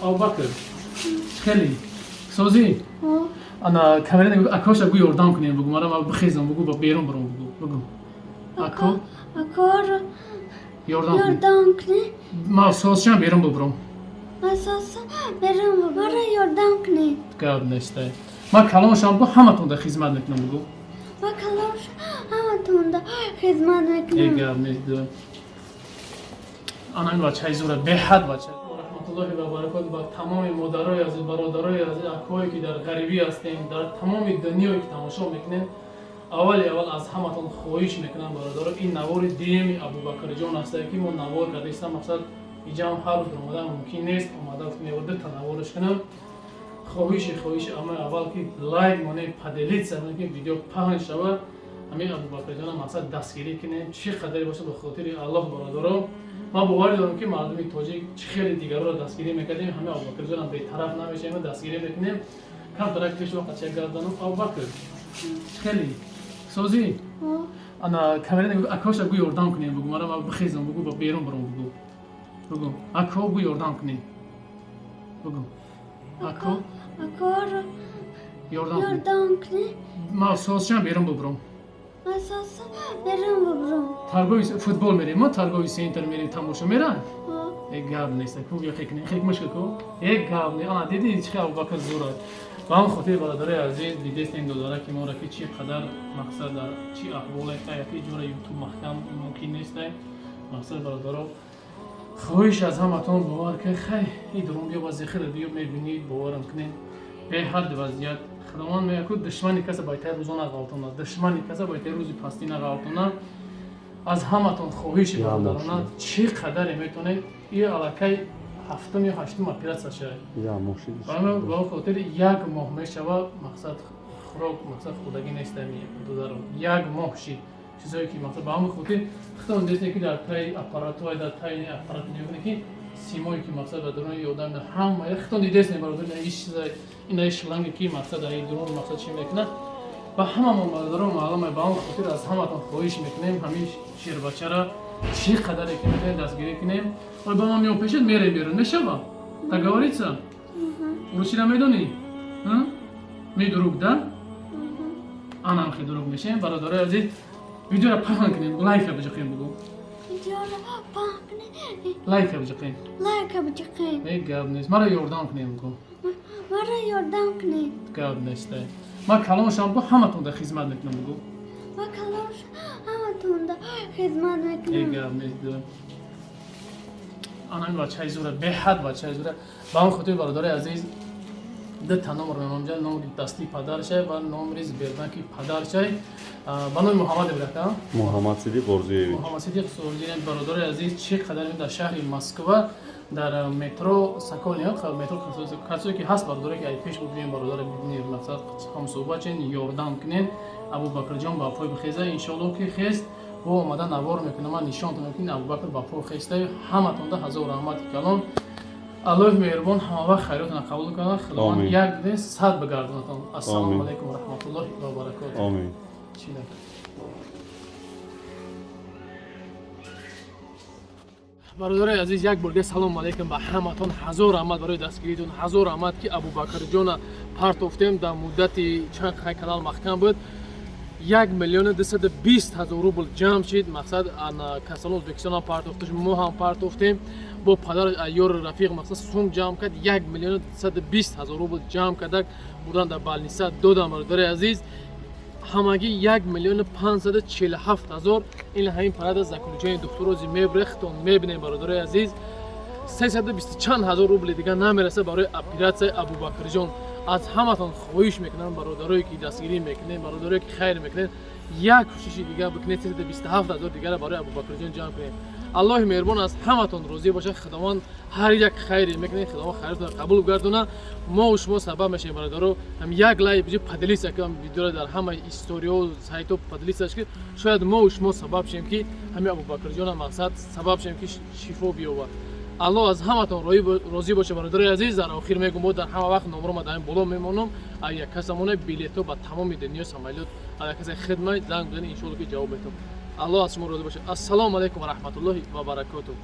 Абубакр, хеле созӣ? Ана камера нигоҳ, акоша бугӯ, ёрдам кунем, бугӯ, мара ма бихезам, бугӯ, ба берун бурам, бугӯ, бугӯ, ако. Акор. Ёрдам кунем. Ёрдам кунем. Ма созшам, берун бубурам. Асоса берун бубара, ёрдам кунем. Гап нестай. Ма калоншам, бугӯ, ҳаматонда хизмат мекунам, бугӯ. Ма калош ҳаматонда хизмат Э, мекунам. Гап нест. Ана ин бачаи зура, беҳад бача. Раҳматуллоҳи ва баракот ба тамоми модарои азиз, бародарои азиз, акҳое ки дар ғарибӣ ҳастем, дар тамоми дунёе ки тамошо мекунем. Аввали аввал аз ҳаматон хоҳиш мекунам, бародаро, ин навори дуюми Абубакрҷон ҳастае, ки мо навор кардаистам. Мақсад, иҷам ҳар рӯз омадан мумкин нест. Омада дута наворш кунам. Хоҳиши амаи аввал, ки лайк монем, поделиться кунем, ки видео паҳн шавад. Ҳамин Абубакрҷона мақсад дастгирӣ кунем, чӣ қадаре бошад, ба хотири Аллоҳ. Бародаро, ман боварӣ дорам, ки мардуми тоҷик чӣ хеле дигарро дастгирӣ мекардем, ҳамин Абубакрҷонам бетараф намешавем, дастгирӣ мекунем. Камтарак пеш вақт чак гарданам. Абубакр, хеле созӣ? Ана камера нигоҳ, акоша бугӯ, ёрдам кунем, бугӯ, мара ма бихезам, бугӯ, ба берун бурам, бугӯ, бугӯ, ако, бугӯ, ёрдам кунем, бугӯ, ако. Акор. Ёрдам кунем. Ёрдам кунем. Ма созшам, берун бубурам. Асоса берун бубурам. Торговый футбол мерем, мо торговый центр мерем, тамошо мерам. Э, гап нест, ку яхе кунем, хек мушкил ку. Э, гап не. Ана диди, чӣ Абубакр зур аст. Ба ҳам хотири, бародарои азиз, дидестем додара, ки моро ки чӣ қадар мақсад дар чӣ аҳволе яки ҷора Ютуб маҳкам мумкин нестай. Мақсад, бародаро, хоҳиш аз ҳаматон, бовар ки хай и дурун биё, бази хеле биё, мебинӣ, боварам кунед, беҳад вазъият. Худованд мегӯяд ку, душмани каса байтаи рӯзо нағалтона, душмани каса байтаи рӯзи пастӣ нағалтона. Аз ҳаматон хоҳиши, бародарона, чӣ қадаре метонед. И аллакай ҳафтум ё ҳаштум оператсия шавад. Ба он хотир як моҳ мешава, мақсад, хӯрок, мақсад, хӯрдагӣ нестами додаро, як моҳ шид. Чизое ки мақсад, ба ҳамин хотир худтон дидем, ки дар таи аппаратҳои, дар таи аппарат нигоҳ ки симое ки мақсад ба дуруни одам ҳама худтон дидестем, бародар, иш чиза, ина шланге ки мақсад дар дурун мақсад чӣ мекунад, ба ҳамамон, бародаро, маълуме. Ба он хотир аз ҳаматон хоҳиш мекунем, ҳамин шербачара чӣ қадаре ки метавонем, дастгирӣ кунем. Ой, ба ман меом пешед, мерем берун, мешава? Договориться? Русира медонӣ? Мы друг, да? Анам хе друг мешем. Бародарои азиз, видеоро паҳн кунем, лайка биҷиқем, бугӯ. Видеоро паҳн кунем. Лайка биҷиқем. Лайка биҷиқем. Э, гап нест. Мара ёрдам кунем, бугӯ. Мара ёрдам кунем. Гап нест. Ма калоншам, бугӯ, ҳаматонда хизмат мекунам, бугӯ. Ма калош ҳаматонда хизмат Э, мекунам. Гап нест. Ана ин бачаи зура, беҳад бачаи зура. Ба он хотири, бародари азиз, дута номер мемонҷа: номери дастии падаршай ва номери Сбербанки падаршай ба номи Муҳаммад ибрака. Муҳаммад Сидиқ Орзуевич. Муҳаммад Сидиқ Орзуев. Бародари азиз, чӣ қадар дар шаҳри Москва, дар метро Сокольник, метро, касое ки ҳаст, бародаре ки ай пеш бубинем, бародаре бибинед, мақсад, ҳамсӯҳбат чен, ёрдам кунед. Абубакрҷон ба пой бихеза, иншоалло, ки хест, бо омада навор мекунам, ман нишонтон мекунам, Абубакр ба пой хеста. Ҳаматонда ҳазор раҳмати калон. Аллоҳи меҳрубон ҳамавақт хайротона қабул кунад. Худованд Омин. як диден сад бигардонатон. Ассалому Омин. алайкум ва раҳматуллоҳи ва баракотуҳ. Омин. Чӣ накард? Бародарои азиз, як бор дига салому алайкум ба ҳаматон. Ҳазор раҳмат барои дастгиритон, ҳазор раҳмат, ки Абубакрҷона партофтем. Дар муддати чанд қай канал маҳкам буд, 1 220 000 рубл ҷамъ шид. Мақсад, касалон Ӯзбекистон ҳам партофташ, мо ҳам партофтем, бо падар, ёру рафиқ, мақсад, сум ҷамъ кард, 1 220 000 рубл ҷамъ кардак, бурдан дар больница додам. Бародари азиз, ҳамагӣ 1 547 000. Ин ҳамин парада заключение духтурози мебрехтон, мебинем. Бародарои азиз, сесаду бисту чанд ҳазор рубли дигар намераса барои оператсияи Абубакрҷон. Аз ҳаматон хоҳиш мекунам, бародарое ки дастгирӣ мекунед, бародарое ки хайр мекунед, як кӯшиши дигар бикунед, 327 000 дигара барои Абубакрҷон ҷамъ кунед. Аллоҳи меҳрубон аз ҳаматон розӣ бошад. Худованд ҳар як хайре мекунед, Худованд хайротон қабул гардона. Мо шумо сабаб мешавем, бародаро. Ҳам як лайк биҷи, поделиться кунам видеоро дар ҳама историё, сайтҳо поделиться ки шояд мо шумо сабаб шавем, ки ҳамин Абубакрҷона, мақсад, сабаб шавем, ки шифо биёбад. Аллоҳ аз ҳаматон розӣ боша. Бародарои азиз, дар охир мегӯм, мо дар ҳама вақт номро ма дар ин боло мемонам. Агар як касамоне билетҳо ба тамоми дунё, самолёт, агар касе хидмат, занг бизанед, иншоалло, ки ҷавоб метавам. Аллоҳ аз шумо розӣ бошад. Ассалому алайкум ва раҳматуллоҳи ва баракотуҳ.